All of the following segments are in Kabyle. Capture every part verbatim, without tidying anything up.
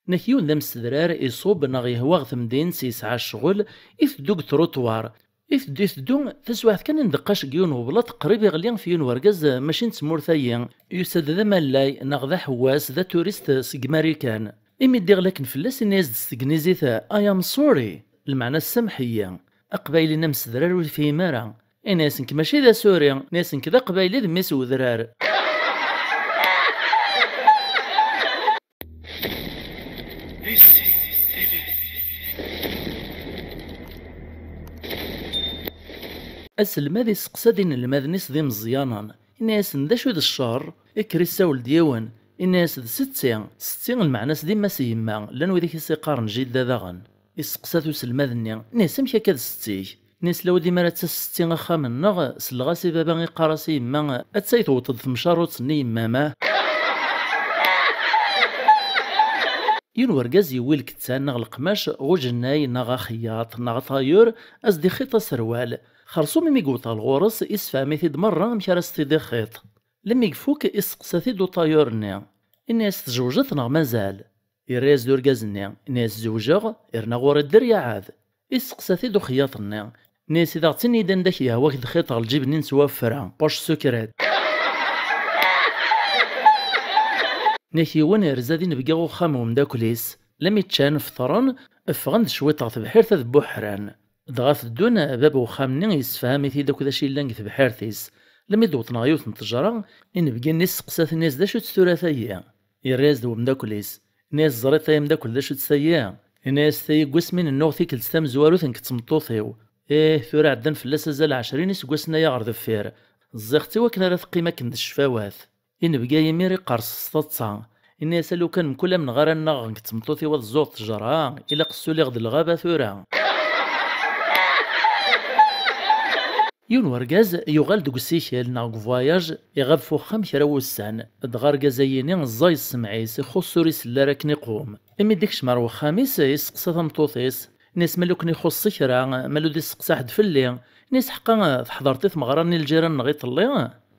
Nek yiwen d amsedrar iṣub neɣ yehwa ɣer temdint, yesɛa ccɣel, iteddu deg trottoir. Iteddu, iteddu, taswiɛt kan indeqqac deg yiwen weblaṭ qrib iɣli ɣef yiwen wergaz, mačči n tmurt-ayi. Yusa-d d amalay neɣ d aḥewwas, d aturist seg Marikan. Imi d-iɣla akken fell-as, inna-yas-d s tegnizit: "I am sorry", lmeɛna ssameḥ-iyi. Aqbayli-nni amsedrar ur yefhim ara. Ini-as: "Nekk mačči d asuri", ini-as: "Nekk d aqbayli d mmi-s n wedrar." Aselmad iseqsa-d inelmaden-is d imeẓyanen, ini-asen: "D acu d ccer?" Ikker issawel-d yiwen, ini-as: "D setti." Setti lmeɛna-s d yemma-s yemma, llan wid i s-iqqaren jidda daɣen. Iseqsa-t uselmad-nni, ini-as: "Amek akka d setti-k?" Ini-as: "Lawdi mi ara d-tas setti axxam-nneɣ, selleɣ-as i baba iqqar-as i yemma: 'Attay tewweḍ-d temcarruṭ-nni yemma-m, ah.'" Yiwen wergaz yewwi lkettan neɣ leqmac ɣ ujennay neɣ axeyyaṭ neɣ aṭayur, a s-d-ixeṭ aserwal. Xerṣum imi yewweḍ ɣer ɣur-s, issefhem-it-id merra amek ara s-t-id-ixeṭ. Lemmi ifuk, isteqsa-t-id uṭayur-nni. Ini-as: "Tzewǧeḍ neɣ mazal?" Irra-yas-d urgaz-nni, ini-as: "Zewǧeɣ, irna ɣur-i dderya ɛad." Isteqsa-t-id uxeyyaṭ-nni, ini-as: "I daɣ ttini-d anda k-yehwa k-d-xeṭṭeɣ lǧib-nni n ttwaffra, poche secrète." Nek yiwen irza d inebgi ɣ uxxam n umeddakel-is. Lami ččan, feṭren, ffɣen-d cwiṭ ɣer tebḥirt ad buḥran. Dɣa teddun, bab uxxam-nni yessefham-it-id akk d acu yellan deg tebḥirt-is. Lami d-wwḍen ɣer yiwet n ttejra, inebgi-nni isteqsa-t, ini-as: "D acu-tt tura tayi?" Yerra-yas-d umeddakel-is, ini-as: "Ẓriḍ ay ameddakel d acu-tt tayi?" Ini-as: "Tayi n wasmi nennuɣ tikkelt tamezwarut nekk d tmeṭṭut-iw. Ih, tura ɛeddan fell-as azal ɛecrin iseggasen aya ɣer deffir. Ẓẓiɣ-tt i wakken ara teqqim akken d ccfawat." Inebgi imir iqqers s taḍsa. Ini-as: "A lukan mkul amneɣ ara nnaɣ nekk d tmeṭṭut-iw ad zzuɣ ttejra, ilaq ssuliɣ-d lɣaba tura." Yiwen wergaz yuɣal deg usikel neɣ deg voyage, iɣab f uxxam kra wussan, dɣa argaz-ayini ẓẓay ssmeɛ-is, ixuṣṣ ur isell ara akken iqum. Imi d-ikcem ar wexxam-is, isteqsa tameṭṭut-is, ini-as: "Ma lukan ixuṣṣ kra, ma lud isteqsa ḥed fell-i?" Ini-as: "Ḥqa teḥḍert i tmeɣra-nni n lǧiran-nneɣ iḍelli?"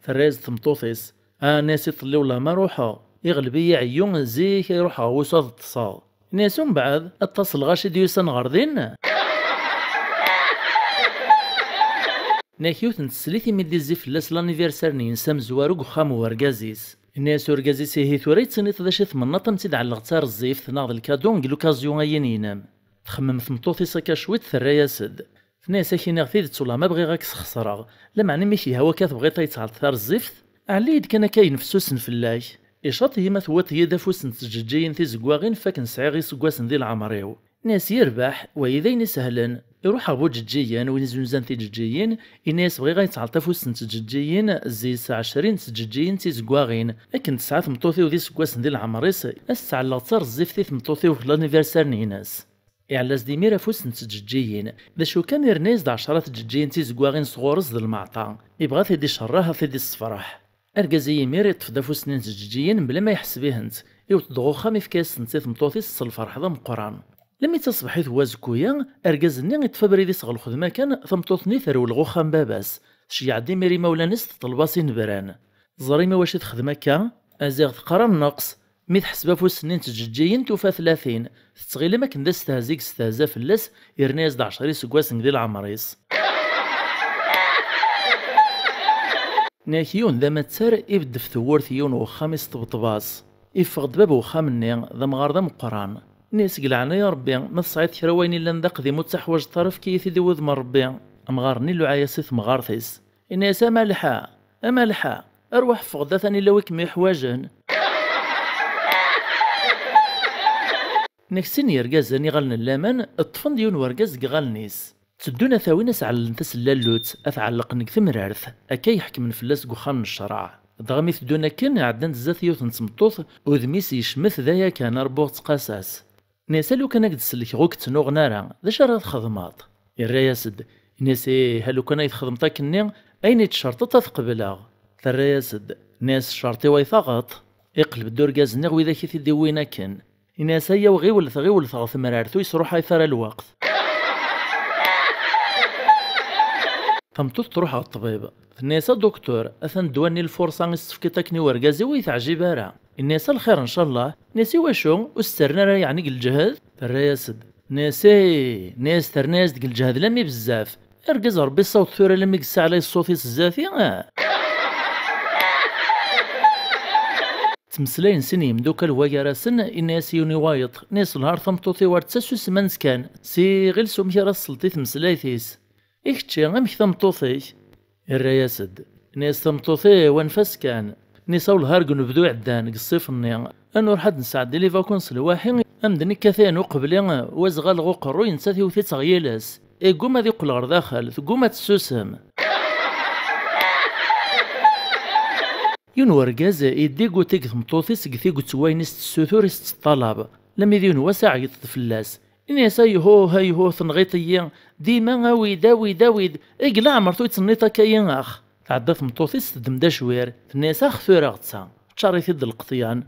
Terra-yas-d tmeṭṭut-is: "Ah, ini-as, iḍelli wellah ma ruḥeɣ, iɣleb-iyi ɛeyyu, zik ay ruḥeɣ ɣer wusu ad ṭṭseɣ." Ini-as: "Umbeɛd, aṭas lɣaci d-yusan ɣer din?" Nek yiwet n teslit imi d-izzi fell-as l'anniversaire-nni-ines amezwaru deg uxxam n urgaz-is. Ini-as urgaz-is: "Ihi tura i d-tiniḍ d acu i tmennaḍ, am tt-id-ɛelleɣ d tareẓẓift neɣ d lkadu deg l'occasion-ayi-inem?" Txemmem tmeṭṭut-is akka cwiṭ, terra-yas-d. Tenna-yas: "Ad k-iniɣ tidet, wellah ma bɣiɣ ad k-sxeṣreɣ. Lameɛna imi k-yehwa akka tebɣiḍ ad yi-d-tɛelleḍ tareẓẓift, ɛelli-yi-d kan akka ayennef s usenfel-ak. Icaṭ yima tewwiḍ-iyi-d afus n tjeǧǧigin tizeggaɣin f akken sɛiɣ iseggasen di leɛmer-iw." Ini-as: "Yerbeḥ, wayi d ayen isehlen." Iruḥ ɣer bu tjeǧǧigin, win izunzan tijeǧǧigin, ini-as: "Bɣiɣ ad yi-d-tɛelleḍ afus n tjeǧǧigin, zzi-s ɛecrin n tjeǧǧigin d tizeggaɣin, akken tesɛa tmeṭṭut-iw d iseggasen di leɛmer-is, ad s-tt-ɛelleɣ d tareẓẓift i tmeṭṭut-iw ɣef l'anniversaire-nni-ines." Iɛella-as-d imir afus n tjeǧǧigin. D acu kan, irna-yas-d ɛecra tjeǧǧigin d tizeggaɣin sɣur-s d lmeɛṭa. Ibɣa ad t-id-icerreḥ, ad t-id-issefreḥ. Argaz-a imir iṭṭef-d afus-nni n tjeǧǧigin mebla ma yeḥseb-ihent. Iwet-d ɣer uxxam, ifka-yasent i tmeṭṭut-is s lferḥ d ameqqran. Lami d taṣebḥit n wazekku-ya, argaz-nni iṭṭef abrid-is ɣer lxedma kan, tameṭṭut-nni terwel ɣer uxxam n baba-s. Tceyyeɛ-d imir imawlan-is, teṭleb-as inebran. Ẓer imi wacu i texdem akka? Aziɣ teqra nnqes. Mi teḥseb afus-nni n tjeǧǧigin, tufa tlatin. Tettɣil am akken d astehzi i yestehza fell-as, yerna-yas-d ɛecra iseggasen di leɛmer-is. Nek yiwen d amattar, ibedd f tewwurt n yiwen n uxxam, isṭebṭeb-as. Iffeɣ-d bab uxxam-nni, d amɣar d ameqqran. Ini-as: "Deg leɛnaya Rebbi, ma tesɛiḍ kra wayen illan d aqdim ur ttaḥwaǧeḍ ara, efk-iyi-t-id i wudem n Rebbi." Amɣar-nni iluɛa-yas i temɣart-is. Ini-as: "A Malḥa, a Malḥa, arwaḥ ffeɣ-d, atan illa wi kem-iḥwaǧen." Nek sin yergazen iɣallen n laman ṭṭfen-d yiwen wergaz deg iɣallen-is. Tteddun a t-awin, a s-ɛelllen tasellallut, a t-ɛellqen deg temrart, akka i ḥekmen fell-as deg uxxam n ccreɛ. Dɣa mi teddun akken, ɛeddan-d zdat yiwet n tmeṭṭut, udem-is yecmet d aya kan, arbux ttqas-as. Ini-as: "A lukan ad k-d-sellkeɣ ur k-ttnuɣen ara, d acu ara txedmeḍ?" Irra-yas-d, ini-as: "Ih, a lukan ay txedmeḍ akkenni, ayen i d-tcerṭeḍ ad t-qebleɣ." Terra-yas-d, ini-as: "Ccerṭ-iw ay taɣeḍ." Iqleb-d urgaz-nni ɣer widak i t-id-iwwin akken. Ini-as: "Ayaw, ɣiwlet, ɣiwlet ɣer temrart, ur yesruḥayet ara lweqt." Tameṭṭut truḥ ɣer ṭṭbib. Tenna-yas: "A duktur, atan ddwa-nni lfurṣa i s-tefkiḍ akken i urgaz-iw ur yi-teɛjib ara. Inna-yas: "A lxir, ncallah." Inna-yas: "I wacu? Ur s-ttarra ara yeɛni deg lǧehd?" Terra-yas-d. Inna-yas: "Ih." Inna-yas: "Terna-yas deg lǧehd lammi bezzaf. Argaz Ṛebbi yessaweḍ tura lammi yessaɛlay ṣṣut-is zdat-i, ah." Ttmeslayen sin yimdukal wa gar-asen, inna-yas yiwen i wayeḍ, inna-yas: "Lhar tameṭṭut-iw ar d-tasusem anzkan, s iɣil s umek ara tesleḍ i tmeslayt-is. I kečči, amek tameṭṭut-ik?" Irra-yas-d, inna-yas: "Tameṭṭut-iw anef-as kan." Inna-yas: "A welhar deg unebdu iɛeddan, deg ṣṣif-nni, ad nruḥ ad d-nesɛeddi les vacances lwaḥi, amdan ikkat ayen uqbli, u azɣal ɣer uqerruy, nettat iwet-itt ɣer yiles. Igguma ad iqqel ɣer daxel, tegguma ad tessusem." Yiwen urgaz yeddigguti deg tmeṭṭut-is deg tiget n wayen i s-tessutur, i s-teṭṭalab, lammi d yiwen wass iɛeyyeḍ-d fell-as. Inna-yas: "Ayhuh, ayhuh, tenɣiḍ-iyi. Dima awi-d, awi-d, awi-d. Deg leɛmer ur tenniḍ akka-yi, ax." Tɛedda tmeṭṭut-is, teddem-d acwir. Tenna-yas: "Ax tura ɣetta, ččar-it-id lqeḍyan."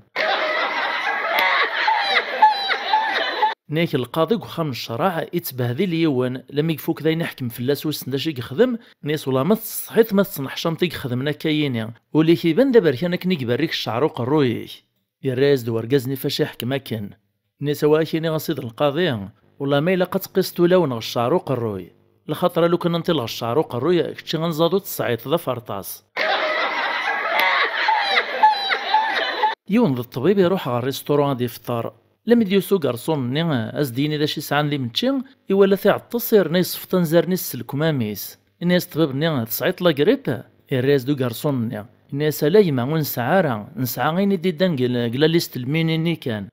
Inna-yak lqaḍi deg uxxam n ccreɛ ittbehdil yiwen, lammi ifuk d ayen iḥkem fell-as, wissen d acu i yexdem. Inna-yas: "Wellah ma tettsetḥiḍ, ma tettneḥcameḍ i ixedmen akka-yini. Ul-ik iban d aberkan akken i iberrik cceɛr uqerruy-ik." Yerra-yas-d urgaz-nni fac iḥkem akken. Inna-yas: "Awa ad k-iniɣ a sidi lqaḍi, wellah ma ilaq ad tqiseḍ ulawen ɣer cceɛr uqerruy. Lxaṭer a lukan ad nṭileɣ cceɛr uqerruy, kečči anẓad ur tesɛiḍ d aferṭas." Yiwen d ṭṭbib iruḥ ɣer restaurant ad ifṭer. Lammi d-yusa ugarṣun-nni, a s-d-yini d acu i sɛan d imečči, iwala-t iɛeṭṭes, irna yessefṭ anzaren-is s lekmam-is. Inna-yas ṭṭbib-nni: "Tesɛiḍ la grippe?" Irra-yas-d ugarṣun-nni. Inna-yas: "Ala gma, ur nesɛi ara. Nesɛa ayen i d-iddan deg, deg la liste lmini-nni kan."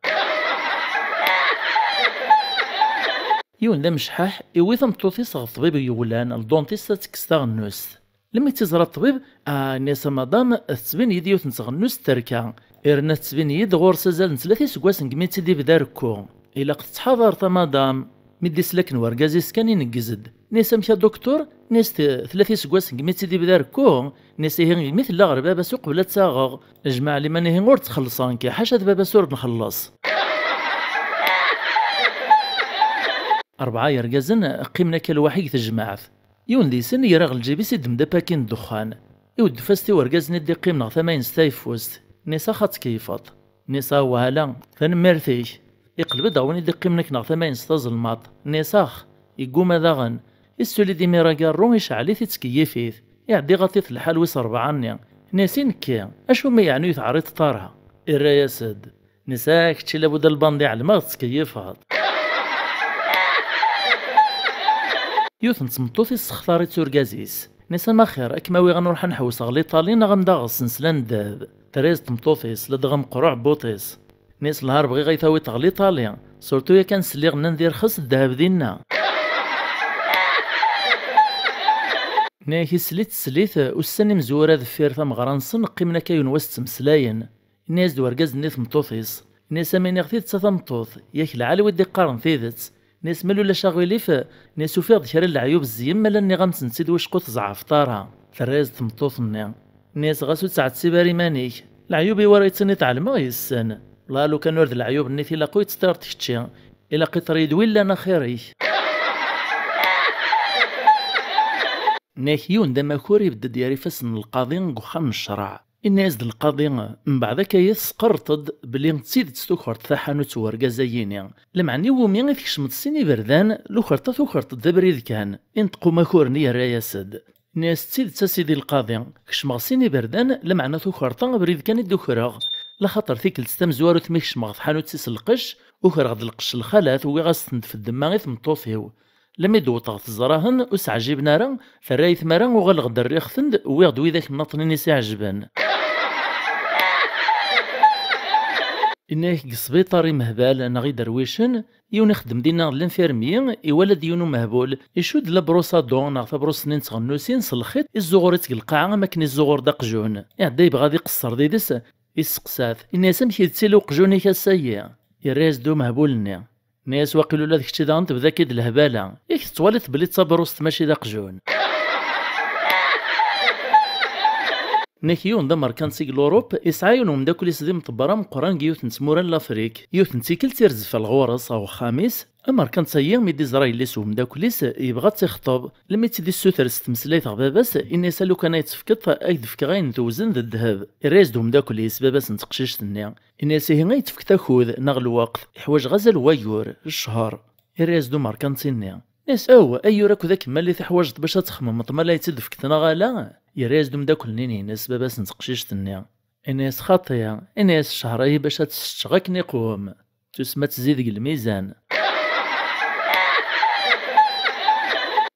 Yiwen d amecḥaḥ, iwi tameṭṭut-is ɣer ṭṭbib yewlan, le dentiste, ad tekkes taɣennust. Lemmi tt-iẓra ṭṭbib, ah, inna-yas: "A madam, tettbin-iyi-d yiwet n tɣennust terka." Irna: "Tettbin-iyi-d ɣur-s azal n tlata iseggasen deg mi tt-id-ibda rekku. Ilaq tettḥadareḍ a madam." Mi d-islaken wergaz-is kan ineggez-d. Inna-yas: "Amek a doktur?" Inna-yas: "T-, tlata iseggasen deg mi tt-id-ibda rekku?" Inna-yas: "Ihi deg mi tella ɣer baba-s uqbel ad tt-aɣeɣ. Jmaɛ liman ihi ur tt-xellṣeɣ nekk, ḥaca d baba-s ur nxelleṣ." Rebɛa yergazen qqimen akka lwaḥi deg tejmaɛt. Yiwen deg-sen yerra ɣer lǧib-is, iddem-d apaki n ddexxan. Iweddef-as-t i wergaz-nni d-iqqimen ɣer tama-ines tayeffust. Inna-yas: "Ax ad tkeyyfeḍ." Inna-yas: "Awah ala, tanemmirt-ik." Iqleb-d ɣer win i d-iqqimen akken ɣer tama-ines tazelmaḍt. Inna-yas: "Ax." Yegguma daɣen. Issuli-d imir agarru, iceɛɛel-it, ittkeyyif-it. Iɛedda iɣaḍ-it lḥal wis rebɛa-nni. Inna-yas: "I nekki, acu mi yeɛni ur yi-teɛriḍeḍ ara?" Irra-yas-d. Inna-yas: "A kečči, labudda lbandi ɛelmeɣ tettkeyyifeḍ." Yiwet n tmeṭṭut issextar-itt urgaz-is. Inna-yas: "A ma axir, ad kem-awiɣ ad nruḥ ad nḥewwes ɣer Liṭali neɣ ad m-d-aɣeɣ snesla n ddheb." Terra-yas-d tmeṭṭut-is: "Ladɣa meqqer uɛebbuḍ-is." Inna-yas: "Lhar bɣiɣ ad yi-tawiḍ ɣer Liṭali, surtout yakan sliɣ nnan d irxes ddheb dinna." Inna-yak isli-tt teslit, ussan imezwura deffir tameɣra-nsen, qqimen akka yiwen wass ttmeslayen. Inna-yas-d urgaz-nni i tmeṭṭut-is. Inna-yas: "A m-iniɣ tidet a tameṭṭut, yak lɛali wi d-iqqaren tidet." Inna-yas: "Ma ulac aɣilif." Inna-yas: "Ufiɣ-d kra n leɛyub zzeyyen, ma la nniɣ-am-tent-id wacku ur tzeɛfeḍ ara." Terra-yas-d tmeṭṭut-nni. Inna-yas: "Ɣas ur ttɛettib ara iman-ik. Leɛyub-iw ara yettiniḍ ɛelmeɣ yes-sen. Wala lukan ur d leɛyub-nni tilaq ur yettṭireḍ kečči. Ilaq iṭer-iyi-d wi llan axir-ik." Inna-yak yiwen d amakur ibedd-d gar ifassen n lqaḍi deg uxxam n ccreɛ. Inna-yas-d lqaḍi: "Mbeɛd akka-yi tesqerreḍ-d belli d tidet tukreḍ taḥanut n urgaz-agi-ni. Lameɛna iwumi i tkecmeḍ sin iberdan, lukerṭa tukreḍ-d abrid kan?" Inṭeq umakur-nni yerra-yas-d. Inna-yas: "D tidet a sidi lqaḍi, kecmeɣ sin iberdan, lameɛna tukreḍ-a abrid kan i d-ukreɣ. Laxaṭer tikkelt tamezwarut mi kecmeɣ tḥanut-is lqecc, ukreɣ-d lqecc n lxalat, uwiɣ-as-tent f ddemma i tmeṭṭut-iw. Lammi d-wwḍeɣ teẓra-hen, ur s-ɛjiben ara, terra-yi tmara uɣaleɣ-d rriɣ-ten-d, wwiɣ-d widak nnaṭnin i s-iɛejben." Inna-yak deg sbiṭar imehbal neɣ iderwicen, yiwen ixeddem dinna d l'infirmier, iwala-d yiwen umehbul, icudd la brosse à dents neɣ tabrust-nni n tɣennusin s lxiṭ, izzuɣur-itt deg lqaɛa am akken izzuɣur-d aqjun. Iɛedda yebɣa ad iqeṣṣer did-s, isteqsa-t, inna-yas: "Amek yettili uqjun-ik ass-agi?" Yerra-yas-d umehbul-nni. Inna-yas: "Waqil ula d kečči daɣen tebda-k-id lehbala. Yak tettwaliḍ belli d tabrust mačči d aqjun." Nnak yiwen d amerkanti deg Lurup, yesɛa yiwen umeddakel-is d imḍebber ameqqran deg yiwet n tmura n Lafrik. Yiwet n tikkelt, irzef ɣur-s ɣer uxxam-is. Amerkanti-agi, mi d-iẓra yelli-s umeddakel-is, yebɣa ad tt-ixṭeb. Lmi tt-id-issuter s tmeslayt ɣer baba-s, ini-as: "A lukan ay tt-tefkeḍ, ad k-d-fkeɣ ayen tewzen d ddheb." Irra-yas-d umeddakel-is, baba-s n teqcict-nni, ini-as: "Ihi ay tt-tefkeḍ akud neɣ lweqt? Iḥwaǧeɣ azal n wayyur, ccher." Irra-yas-d umerkanti-nni, ini-as: "Aw, ayyur akked akemmal i teḥwaǧeḍ bac ad txemmemeḍ ma la yettid-fket neɣ ala?" Yerra-yas-d umeddakel-nni-ines, baba-s n teqcict-nni, ini-as: "Xaṭi." Ini-as: "Ccher-ayi bac ad t-seččeɣ akken iqwem." Tusma tezzi deg lmizan.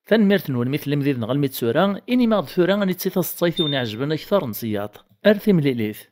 Tanemmirt-nwen mi tellim did-neɣ almi d tura. Inim-aɣ-d tura aniti taseḍsayt i wen-iɛejben akter n tiyaḍ. Ar timlilit.